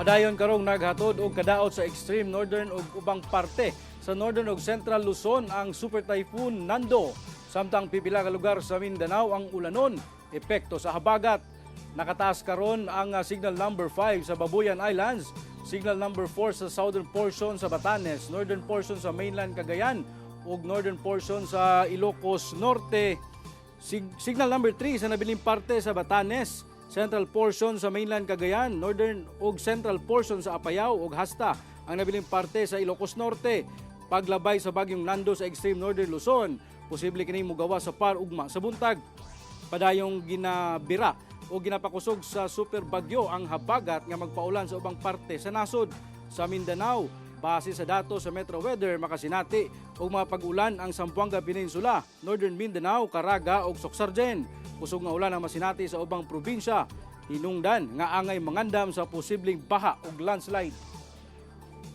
Padayon karong naghatod og kadaot sa extreme northern ug ubang parte sa northern ug central Luzon ang Super Typhoon Nando. Samtang pipila ka lugar sa Mindanao ang ulanon, epekto sa habagat. Nakataas karon ang signal number 5 sa Babuyan Islands, signal number 4 sa southern portion sa Batanes, northern portion sa mainland Cagayan ug northern portion sa Ilocos Norte. Signal number 3 sa nabiling parte sa Batanes, central portion sa mainland Cagayan, northern ug central portion sa Apayao ug hasta ang nabiling parte sa Ilocos Norte. Paglabay sa bagyong Nando sa extreme northern Luzon, posible kini mogawas sa PAR ugma sa buntag. Padayong ginabira o ginapakusog sa super bagyo ang habagat nga magpaulan sa ubang parte sa nasod. Sa Mindanao, base sa datos sa Metro Weather, makasinati og mga pag-ulan ang Zamboanga Peninsula, Northern Mindanao, Caraga ug Soccsksargen. Kusog nga ulan ang masinati sa ubang probinsya. Hinungdan nga angay mangandam sa posibleng baha ug landslide.